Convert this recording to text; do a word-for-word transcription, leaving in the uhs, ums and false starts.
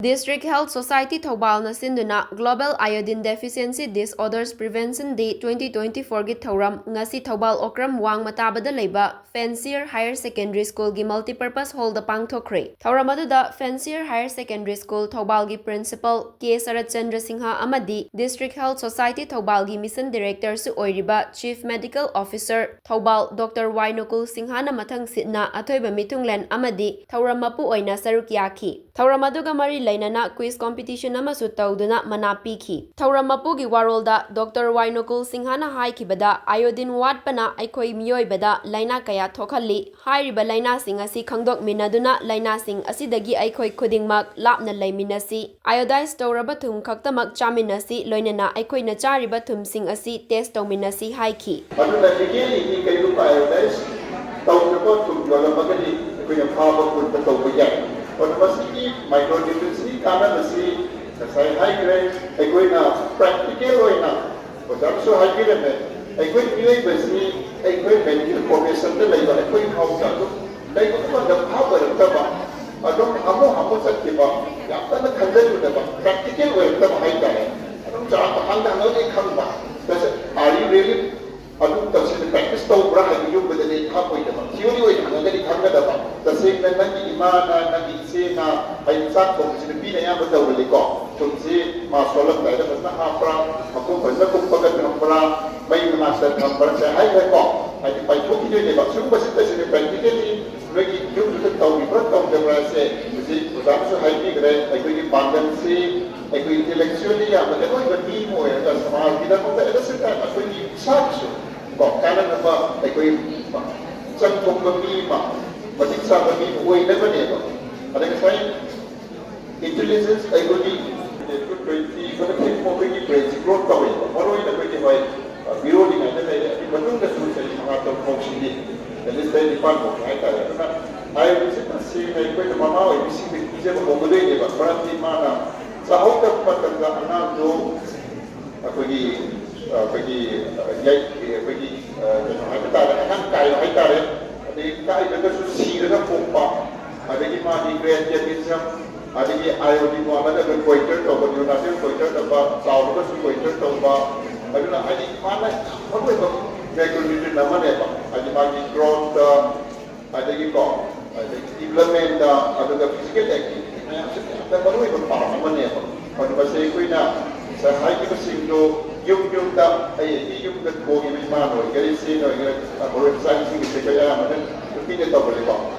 District Health Society ꯊꯧꯕꯥꯜꯅ ꯁꯤꯟꯗꯨꯅ Global Iodine Deficiency Disorders Prevention Day twenty twenty-four ꯒꯤ ꯊꯧꯔꯝ ꯉꯁꯤ ꯊꯧꯕꯥꯜ ꯑꯣꯀ꯭ꯔꯝ ꯋꯥꯡꯃ ꯇꯥꯕꯗ ꯂꯩꯕ Fancier Higher Secondary School ꯒꯤ Multipurpose Hall ꯗ ꯄꯥꯡꯊꯣꯛꯈ꯭ꯔꯦ꯫ ꯊꯧꯔꯝ ꯑꯗꯨꯗ Fancier Higher Secondary School ꯊꯧꯕꯥꯜꯒꯤ Principal ꯀꯦ ꯁꯔꯠꯆꯟꯗ꯭ꯔ ꯁꯤꯡꯍ ꯑꯃꯗꯤ District Health Society ꯊꯧꯕꯥꯜꯒꯤ Mission Director ꯁꯨ ꯑꯣꯏꯔꯤꯕ Chief Medical Officer ꯊꯧꯕꯥꯜ ꯗꯣꯛꯇꯔ ꯋꯥꯏ ꯅꯣꯀꯨꯜ ꯁꯤꯡꯍꯅ ꯃꯊꯪ ꯁꯤꯠꯅ ꯑꯊꯣꯏꯕ ꯃꯤꯊꯨꯡꯂꯦꯟ ꯑꯃꯗꯤ ꯊꯧꯔꯝ ꯃꯄꯨ ꯑꯣꯏꯅ ꯁꯔꯨꯛ ꯌꯥꯈꯤ꯫ ꯊꯧꯔꯝ ꯑꯗꯨꯒ ꯃꯔꯤ ꯂꯩꯅꯅ quiz competition ꯑꯃꯁꯨ ꯇꯧꯗꯨꯅ ꯃꯅꯥ ꯄꯤꯈꯤ꯫ ꯊꯧꯔꯝ ꯃꯄꯨꯒꯤ ꯋꯥꯔꯣꯜꯗ ꯗꯣꯛꯇꯔ ꯋꯥꯏ ꯅꯣꯀꯨꯜ ꯁꯤꯡꯍꯅ ꯍꯥꯏꯈꯤꯕꯗ, iodine ꯋꯥꯠꯄꯅ ꯑꯩꯈꯣꯏ ꯃꯤꯑꯣꯏꯕꯗ ꯂꯥꯏꯅꯥ ꯀꯌꯥ ꯊꯣꯛꯍꯜꯂꯤ꯫ ꯍꯥꯏꯔꯤꯕ ꯂꯥꯏꯅꯥꯁꯤꯡ ꯑꯁꯤ ꯈꯪꯗꯣꯛꯃꯤꯟꯅꯗꯨꯅ ꯂꯥꯏꯅꯥꯁꯤꯡ ꯑꯁꯤꯗꯒꯤ ꯑꯩꯈꯣꯏ ꯈꯨꯗꯤꯡꯃꯛ ꯂꯥꯞꯅ ꯂꯩꯃꯤꯟꯅꯁꯤ꯫ Iodized ꯇꯧꯔꯕ ꯊꯨꯝ ꯈꯛꯇꯃꯛ ꯆꯥꯃꯤꯟꯅꯁꯤ, ꯂꯣꯏꯅꯅ ꯑꯩꯈꯣꯏꯅ ꯆꯥꯔꯤꯕ ꯊꯨꯝꯁꯤꯡ ꯑꯁꯤ test ꯇꯧꯃꯤꯟꯅꯁꯤ ꯍꯥꯏꯈꯤ꯫ ꯑꯗꯨꯅ legally ꯀꯩꯒꯨꯝꯕ iodize ꯇꯧꯗꯕ ꯊꯨꯝ ꯌꯣꯜꯂꯝꯃꯒꯗꯤ ꯑꯩꯈꯣꯏꯅ ꯐꯥꯕ ꯄꯨꯟꯕ ꯇꯧꯕ ꯌꯥꯏ꯫ ꯑꯗꯨ ꯃꯁꯤꯒꯤ micronutrients ꯀꯤ ꯀꯥꯟꯅꯕꯁꯤ ꯉꯁꯥꯏ ꯍꯥꯏꯈ꯭ꯔꯦ, ꯑꯩꯈꯣꯏꯅ practical ꯑꯣꯏꯅ ꯑꯣꯖꯥꯅꯁꯨ ꯍꯥꯏꯕꯤꯔꯝꯃꯦ, ꯑꯩꯈꯣꯏ ꯃꯤꯑꯣꯏꯕꯁꯤ ꯑꯩꯈꯣꯏ medical profession ꯗ ꯂꯩꯕ ꯑꯩꯈꯣꯏ ꯐꯥꯎꯗ ꯑꯗꯨꯝ ꯀꯩꯒꯨꯝꯕ ꯃꯇꯝꯗ ꯚꯥꯞ ꯑꯣꯏꯔꯛꯇꯕ, ꯑꯗꯨꯝ ꯍꯥꯃꯨ ꯍꯥꯃꯨ ꯆꯠꯈꯤꯕ, ꯌꯥꯝ ꯀꯟꯅ ꯈꯟꯖꯜꯂꯨꯗꯕ, practical ꯑꯣꯏꯔꯛꯇꯕ ꯍꯥꯏꯇꯥꯔꯦ꯫ ꯑꯗꯨꯝ ꯆꯥꯎꯔꯥꯛꯄ ꯍꯥꯡꯗ ꯍꯥꯡꯉꯒꯗꯤ ꯈꯪꯕ, ꯇꯁꯦ-, are you really ꯑꯗꯨ ꯇꯁꯦꯡꯅ practice ꯇꯧꯕ꯭ꯔꯥ ꯍꯥꯏꯕ ꯌꯨꯝꯕꯗꯗꯤ ꯍꯥꯞꯄꯣꯏꯗꯕ, theory ꯑꯣꯏꯅ ꯍꯪꯉꯒꯗꯤ ꯈꯪꯒꯗꯕ꯫ ꯇꯁꯦꯡꯅ ꯅꯪꯒꯤ ꯏꯃꯥꯅ, ꯅꯪꯒꯤ ꯏꯆꯦꯅ, ꯍꯥꯏꯗꯤ ꯆꯥꯛ ꯊꯣꯡꯕꯁꯤ ꯅꯨꯄꯤꯅ ꯑꯌꯥꯝꯕ ꯇꯧꯒꯜꯂꯤꯀꯣ꯫ ꯊꯨꯝꯁꯤ ꯃꯥ ꯁꯣꯜꯂꯝꯗꯥꯏꯗ ꯐꯖꯅ ꯍꯥꯞꯄ꯭ꯔꯥ, ꯃꯈꯨꯝ ꯐꯖꯅ ꯀꯨꯞꯄꯒ ꯊꯝꯕ꯭ꯔꯥ, ꯃꯩ ꯃꯅꯥꯛꯇ ꯊꯝꯕ꯭ꯔꯥ ꯀꯩ ꯍꯥꯏꯈ꯭ꯔꯦꯀꯣ꯫ ꯍꯥꯏꯗꯤ ꯄꯥꯏꯊꯣꯛꯈꯤꯗꯣꯏꯅꯦꯕ꯫ ꯁꯤꯒꯨꯝꯕꯁꯤ ꯇꯁꯦꯡꯅ practically ꯅꯣꯏꯒꯤ ꯌꯨꯝꯗꯨꯗ ꯇꯧꯔꯤꯕ꯭ꯔꯥ ꯇꯧꯗꯕ꯭ꯔꯥꯁꯦ ꯍꯧꯖꯤꯛ ꯑꯣꯖꯥꯅꯁꯨ ꯍꯥꯏꯕꯤꯈ꯭ꯔꯦ꯫ ꯑꯩꯈꯣꯏꯒꯤ ꯄꯥꯡꯒꯜꯁꯤ, ꯑꯩꯈꯣꯏ intellectually ꯌꯥꯝꯅ ꯀꯩꯅꯣ ꯑꯣꯏꯕ ꯃꯤ ꯑꯃ ꯑꯣꯏꯔꯒ ꯁꯃꯥꯖꯒꯤꯗꯃꯛꯇ at the same time ꯑꯩꯈꯣꯏꯒꯤ ꯏꯁꯥꯒꯤꯁꯨ ꯀꯣ ꯀꯥꯟꯅꯅꯕ ꯑꯩꯈꯣꯏ ꯆꯪ ꯊꯣꯛꯄ ꯃꯤ ꯑꯃ, ꯃꯇꯤꯛ ꯆꯥꯕ ꯃꯤ ꯑꯃ ꯑꯣꯏꯅꯕꯅꯦꯕ꯫ ꯑꯗ ꯉꯁꯥꯏ intelligence ꯑꯩꯈꯣꯏꯒꯤ twenty ꯐꯥꯎꯕ ꯑꯩꯈꯣꯏꯒꯤ brain ꯁꯤ growth ꯇꯧꯋꯦꯕ꯫ ꯃꯔꯨꯑꯣꯏꯅ ꯑꯩꯈꯣꯏꯒꯤ ꯍꯣꯏ, ꯑ, ꯃꯤꯔꯣꯜꯂꯤꯉꯩꯗ ꯂꯩꯔꯦ, ꯑꯗꯨꯒꯤ ꯃꯇꯨꯡꯗꯁꯨ ꯆꯍꯤ ꯃꯉꯥ ꯇꯔꯨꯛ ꯐꯥꯎꯁꯤꯗꯤ, at least ꯆꯍꯤ ꯅꯤꯄꯥꯟ ꯐꯥꯎꯒꯤ ꯍꯥꯏꯇꯥꯔꯦ꯫ ꯑꯗꯨꯅ ꯍꯥꯏꯔꯤꯕꯁꯤ ꯇꯁꯦꯡꯅ ꯑꯩꯈꯣꯏꯅ ꯃꯃꯥ ꯑꯣꯏꯕꯤꯁꯤꯡꯗ ꯄꯤꯖꯕ ꯍꯧꯒꯗꯣꯏꯅꯦꯕ꯫ ꯃꯔꯝꯗꯤ ꯃꯥꯅ ꯆꯥꯍꯧꯗꯕ ꯃꯇꯝꯗ ꯑꯉꯥꯡꯗꯣ ꯑꯩꯈꯣꯏꯒꯤ, ꯑ, ꯑꯩꯈꯣꯏꯒꯤ, ꯑ, ꯌꯥꯏ-, ꯑꯩꯈꯣꯏꯒꯤ, ꯑ, ꯀꯩꯅꯣ ꯍꯥꯏꯕ ꯇꯥꯔꯦ, ꯑꯉꯥꯡ ꯀꯥꯏꯕ ꯍꯥꯏꯇꯥꯔꯦ꯫ ꯑꯗꯒꯤ ꯀꯥꯏꯗ꯭ꯔꯒꯁꯨ ꯁꯤꯔꯒ ꯄꯣꯛꯄ, ꯑꯗꯒꯤ ꯃꯥꯒꯤ cranial dysplasia ꯑꯗꯒꯤ ꯑꯥꯏ ꯑꯣ ꯗꯤ ꯃꯥꯟꯅꯗꯕ ꯀꯣꯏꯟꯇꯔ ꯇꯧꯕ, ꯅ꯭ꯌꯨꯅꯥꯇꯦꯜ ꯀꯣꯏꯟꯇꯔ ꯇꯧꯕ, ꯆꯥꯎꯔꯒꯁꯨ ꯀꯣꯏꯟꯇꯔ ꯇꯧꯕ, ꯑꯗꯨꯅ ꯍꯥꯏꯗꯤ ꯃꯥꯅ ꯌꯥꯝ ꯃꯔꯨꯑꯣꯏꯕ ꯃꯥꯏꯀ꯭ꯔꯣꯅ꯭ꯌꯨꯇ꯭ꯔꯤꯟ ꯑꯃꯅꯦꯕ꯫ ꯍꯥꯏꯗꯤ ꯃꯥꯒꯤ ꯒ꯭ꯔꯣꯠꯇ, ꯑꯗꯒꯤꯀꯣ, ꯑꯗꯒꯤ ꯗꯤꯕꯂꯞꯃꯦꯟꯗ, ꯑꯗꯨꯒ ꯐꯤꯖꯤꯀꯦꯜ ꯑꯦꯛꯇꯤꯚꯤꯇꯤ ꯃꯌꯥꯝꯁꯦ ꯌꯥꯝꯅ ꯃꯔꯨꯑꯣꯏꯕ ꯄꯥꯔꯠ ꯑꯃꯅꯦꯕ꯫ ꯑꯗꯨ ꯃꯁꯤ ꯑꯩꯈꯣꯏꯅ ꯉꯁꯥꯏ ꯍꯥꯏꯈꯤꯕꯁꯤꯡꯗꯣ ꯌꯨꯝ ꯌꯨꯝꯗ, ꯑꯩ ꯑꯩꯒꯤ ꯌꯨꯝꯗ ꯊꯣꯡꯉꯤꯕ ꯏꯃꯥꯅ ꯑꯣꯏꯒꯦꯔꯥ, ꯏꯆꯦꯅ ꯑꯣꯏꯒꯦꯔꯥ, ꯃꯔꯨꯞ ꯃꯆꯥꯁꯤꯡꯒꯤꯁꯦ ꯑꯩꯈꯣꯏ ꯑꯌꯥꯝꯕꯅ ꯅꯨꯄꯤꯅ ꯇꯧꯕꯅꯤꯀꯣ꯫